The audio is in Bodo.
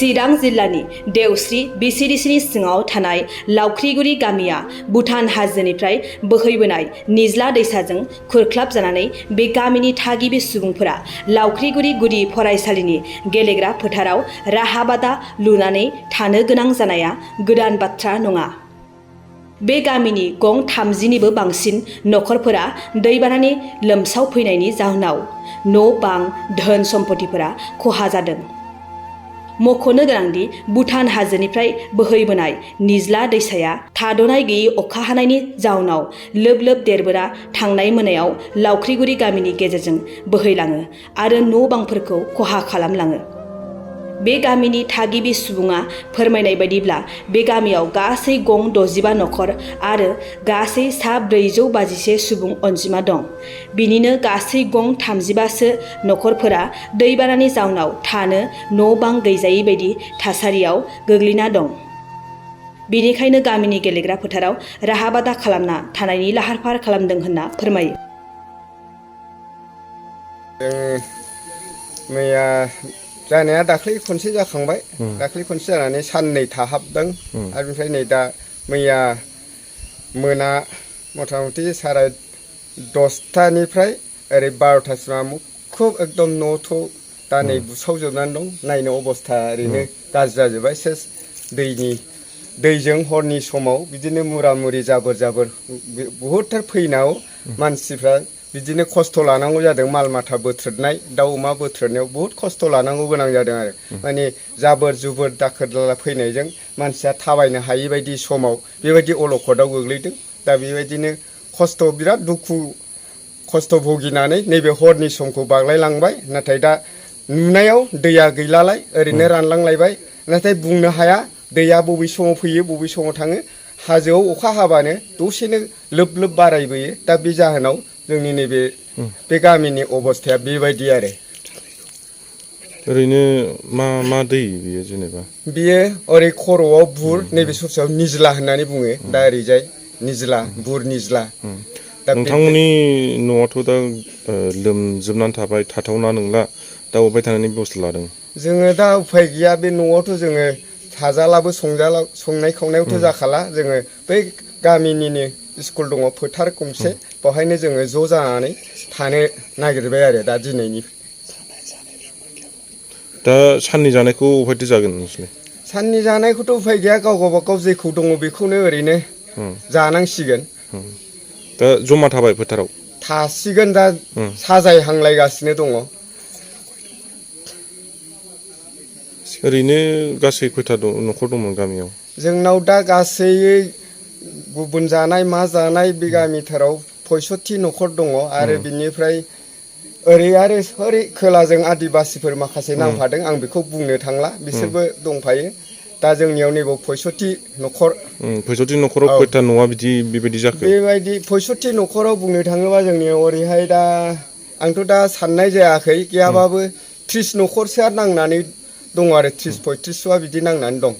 चिरां जिल्लानि देवस्रि बिसिरिसिनि सिङाव थानाय लावख्रिगुरि गामिया भुटान हाजोनिफ्राय बोहैबोनाय निज्ला दैसाजों खुरख्लाबजानानै बे गामिनि थागिबि सुबुंफोरा लावख्रिगुरि गुदि फरायसालिनि गेलेग्रा फोथाराव राहाबादा लुनानै थानो गोनां जानाया गोदान बाथ्रा नङा। बे गामिनि गं 30निबो बांसिन नखरफोरा दैबानानि लोमसावफैनायनि जाहोनाव न' बां धोन सम्पतिफोरा खहा जादों। मख'नो गोनांदि भुटान हाजोनिफ्राय बोहैबोनाय निज्ला दैसाया थाद'नाय गैयै अखा हानायनि जाउनाव लोब लोब देरबोना थांनाय मोनायाव लावख्रिगुरि गामिनि गेजेरजों बोहैलाङो आरो न' बांफोरखौ खहा खालामलाङो। बे गामिनि थागिबि सुबुङा फोरमायनाय बायदिब्ला बे गामियाव गासै गं 65 नखर आरो गासै सा 456 सुबुं अनजिमा दं। बिनिनो गासै गं 35सो नखरफोरा दैबानानि जाउनाव थानो न' बां गैजायै बायदि थासारियाव गोग्लैना दं। बेनिखायनो गामिनि गेलेग्रा फोथाराव राहाबादा खालामना थानायनि लाहार फाहार खालामदों होनना फोरमायो। मैया जानाया दाख्लै खनसे जाखांबाय। दाख्लै खनसे जानानै साननै थाहाबदों आरो ओमफ्राय नै दा मैया मोना मथा मथि 10:30निफ्राय ओरै 12थासिमा मुखुब एकदम न'थ' दा नै बुसावजोबनानै दं। नायनो अबस्था ओरैनो गाज्रि जाजोब्बाय। सेस दैजों हरनि समाव बिदिनो मुरा मुरि जाबोर बहुदथार फैनायाव मानसिफ्रा बिदिनो खस्थ' लानांगौ जादों। माल माथा बोथ्रोदनाय दाउ अमा बोथ्रोदनायाव बहुद खस्थ' लानांगौ गोनां जादों आरो माने जाबोर जुबोर दाखोर दाला फैनायजों मानसिया थाबायनो हायि बायदि समाव बेबायदि अलखदाव गोग्लैदों। दा बेबायदिनो बिराद दुखु खस्थ' भुगिनानै नैबे हरनि समखौ बारलायलांबाय। नाथाय दा नुनायाव दैया गैलालाय ओरैनो रानलांलायबाय। नाथाय बुंनो हाया दैया बबे समाव फैयो बबे समाव थाङो। हाजोआव अखा हाबानो दसेनो लोब लोब बारायबोयो। दा बे जाहोनाव जोंनि नैबे बे गामिनि अबस्थाया बेबायदि आरो। ओरैनो मा दै बियो जेनेबा? बियो ओरै खर'आव बुर, नैबे ससेयाव निज्ला होननानै बुङो। दा ओरैजाय निज्ला, बुर निज्ला। नोंथांमोननि न'आथ' दा लोमजोबनानै थाबाय, थाथावना नंला। दा अबेहाय थानायनि बेबस्था लादों? जोङो दा उफाय गैया। बे न'आवथ' जोङो थाजालाबो संनाय खावनायावथ' जाखाला। जोङो बै गामिनिनो स्कुल दङ, फोथार गंसे, बेवहायनो जोङो ज' जानानै थानो नागिरबाय आरो दा दिनैनि। दा साननि जानायखौ अबेहायथो जागोन नोंसोरलाय? साननि जानायखौथ' उफाय गैया। गाव गावबागाव जेखौ दङ बेखौनो ओरैनो जानांसिगोन। दा जमा थाबाय फोथाराव? थासिगोन दा साजायहांलायगासिनो दङ। ओरैनो गासै खयथा नखर दंमोन गामियाव? जोंनाव दा गासै गुबुन जानाय मा जानाय बे गामिथाराव 65 नखर दङ आरो बिनिफ्राय ओरै खोलाजों आदिबासिफोर माखासे नांफादों। आं बेखौ बुंनो थांला, बिसोरबो दंफायो। दा जोंनियाव नैबाव 65 नखर। 65 नखराव खयथा न'आ बेबायदि जाखो? बेबायदि 65 नखराव बुंनो थाङोबा जोंनियाव ओरैहाय दा आंथ' दा साननाय जायाखै, गैयाबाबो 30 नखरसोआ नांनानै दङ आरो 30-35 बिदि नांनानै दं।